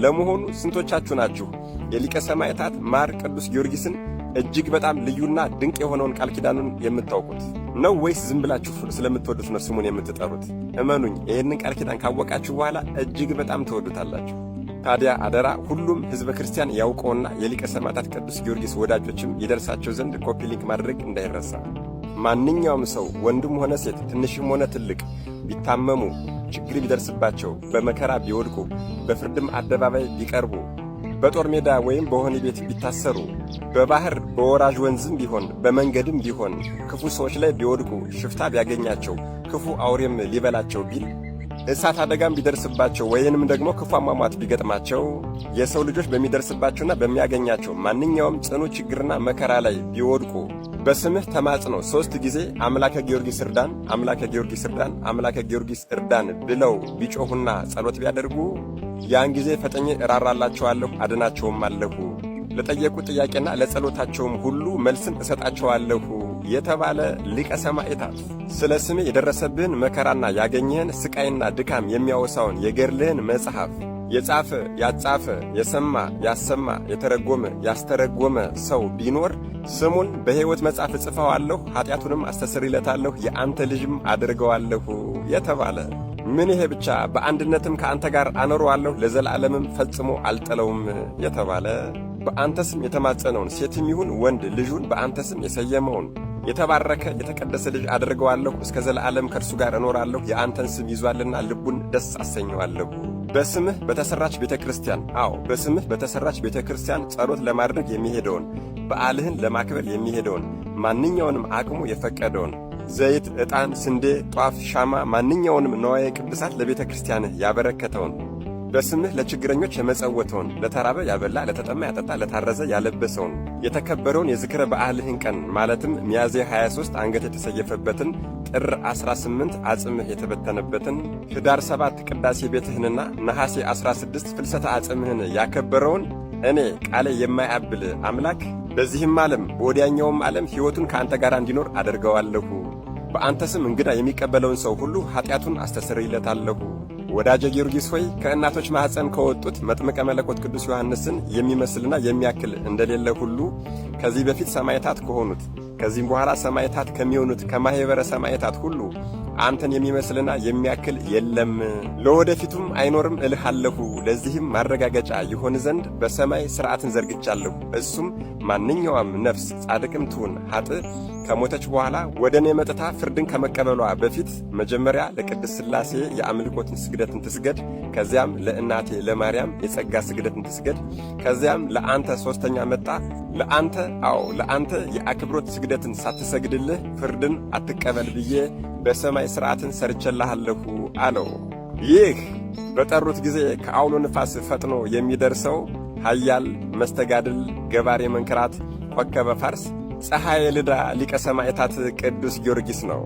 ለመሆኑ ስንቶቻችሁ ናችሁ የሊቀ ሰማዕታት ማር ቅዱስ ጊዮርጊስን እጅግ በጣም ልዩና ድንቅ የሆነውን ቃል ኪዳኑን የምታውቁት ነው ወይስ ዝም ብላችሁ ስለምትወዱት ነው ስሙን የምትጠሩት? እመኑኝ፣ ይህንን ቃል ኪዳን ካወቃችሁ በኋላ እጅግ በጣም ትወዱታላችሁ። ታዲያ አደራ ሁሉም ሕዝበ ክርስቲያን ያውቀውና የሊቀ ሰማዕታት ቅዱስ ጊዮርጊስ ወዳጆችም ይደርሳቸው ዘንድ copy link ማድረግ እንዳይረሳ። ማንኛውም ሰው ወንድም ሆነ ሴት፣ ትንሽም ሆነ ትልቅ ቢታመሙ፣ ችግር ቢደርስባቸው፣ በመከራ ቢወድቁ፣ በፍርድም አደባባይ ቢቀርቡ፣ በጦር ሜዳ ወይም በወህኒ ቤት ቢታሰሩ፣ በባህር በወራጅ ወንዝም ቢሆን በመንገድም ቢሆን ክፉ ሰዎች ላይ ቢወድቁ፣ ሽፍታ ቢያገኛቸው፣ ክፉ አውሬም ሊበላቸው ቢል፣ እሳት አደጋም ቢደርስባቸው ወይንም ደግሞ ክፉ አሟሟት ቢገጥማቸው፣ የሰው ልጆች በሚደርስባቸውና በሚያገኛቸው ማንኛውም ጽኑ ችግርና መከራ ላይ ቢወድቁ በስምህ ተማጽነው 3 ጊዜ "አምላከ ጊዮርጊስ እርዳን፣ አምላከ ጊዮርጊስ እርዳን፣ አምላከ ጊዮርጊስ እርዳን" ብለው ቢጮሁና ጸሎት ቢያደርጉ ያን ጊዜ ፈጥኜ እራራላቸዋለሁ፣ አድናቸውም አለሁ፣ ለጠየቁት ጥያቄና ለጸሎታቸውም ሁሉ መልስን እሰጣቸዋለሁ የተባለ ሊቀ ሰማዕታት፣ ስለ ስሜ የደረሰብህን መከራና ያገኘህን ስቃይና ድካም የሚያወሳውን የገድልህን መጽሐፍ የጻፈ፣ ያጻፈ፣ የሰማ፣ ያሰማ፣ የተረጎመ፣ ያስተረጎመ ሰው ቢኖር ስሙን በሕይወት መጽሐፍ እጽፈዋለሁ፣ ኃጢአቱንም አስተሰርይለታለሁ፣ የአንተ ልጅም አድርገዋለሁ የተባለ፣ ምን ይሄ ብቻ፣ በአንድነትም ከአንተ ጋር አኖረዋለሁ፣ ለዘላለምም ፈጽሞ አልጥለውም የተባለ፣ በአንተ ስም የተማጸነውን ሴትም ይሁን ወንድ ልጁን በአንተ ስም የሰየመውን የተባረከ የተቀደሰ ልጅ አድርገዋለሁ፣ እስከ ዘለዓለም ከእርሱ ጋር እኖራለሁ፣ የአንተን ስም ይዟልና ልቡን ደስ አሰኘዋለሁ። በስምህ በተሠራች ቤተ ክርስቲያን፣ አዎ በስምህ በተሠራች ቤተ ክርስቲያን ጸሎት ለማድረግ የሚሄደውን፣ በዓልህን ለማክበር የሚሄደውን፣ ማንኛውንም አቅሙ የፈቀደውን ዘይት፣ ዕጣን፣ ስንዴ፣ ጧፍ፣ ሻማ፣ ማንኛውንም ነዋየ ቅድሳት ለቤተ ክርስቲያንህ ያበረከተውን፣ በስምህ ለችግረኞች የመጸወተውን፣ ለተራበ ያበላ፣ ለተጠማ ያጠጣ፣ ለታረዘ ያለበሰውን፣ የተከበረውን የዝክረ በዓልህን ቀን ማለትም ሚያዝያ 23 አንገት የተሰየፈበትን፣ ጥር 18 አጽምህ የተበተነበትን፣ ህዳር 7 ቅዳሴ ቤትህንና ነሐሴ 16 ፍልሰተ አጽምህን ያከበረውን እኔ ቃሌ የማያብል አምላክ በዚህም ዓለም በወዲያኛውም ዓለም ሕይወቱን ከአንተ ጋር እንዲኖር አደርገዋለሁ። በአንተ ስም እንግዳ የሚቀበለውን ሰው ሁሉ ኀጢአቱን አስተሰርይለታለሁ። ወዳጄ ጊዮርጊስ ሆይ፣ ከእናቶች ማኅፀን ከወጡት መጥምቀ መለኮት ቅዱስ ዮሐንስን የሚመስልና የሚያክል እንደሌለ ሁሉ ከዚህ በፊት ሰማዕታት ከሆኑት፣ ከዚህም በኋላ ሰማዕታት ከሚሆኑት ከማኅበረ ሰማዕታት ሁሉ አንተን የሚመስልና የሚያክል የለም፣ ለወደፊቱም አይኖርም እልሃለሁ። ለዚህም ማረጋገጫ ይሆን ዘንድ በሰማይ ሥርዓትን ዘርግቻለሁ። እሱም ማንኛውም ነፍስ ጻድቅም ትሁን ኃጥእ ከሞተች በኋላ ወደ እኔ መጥታ ፍርድን ከመቀበሏ በፊት መጀመሪያ ለቅድስት ሥላሴ የአምልኮትን ስግደትን ትስገድ፣ ከዚያም ለእናቴ ለማርያም የጸጋ ስግደትን ትስገድ፣ ከዚያም ለአንተ ሦስተኛ መጣ ለአንተ፣ አዎ ለአንተ የአክብሮት ስግደትን ሳትሰግድልህ ፍርድን አትቀበል ብዬ በሰማይ ሥርዓትን ሰርቼልሃለሁ አለው። ይህ በጠሩት ጊዜ ከአውሎ ንፋስ ፈጥኖ የሚደርሰው ኃያል መስተጋድል ገባሬ መንክራት ኮከበ ፋርስ ፀሐየ ልዳ ሊቀ ሰማዕታት ቅዱስ ጊዮርጊስ ነው።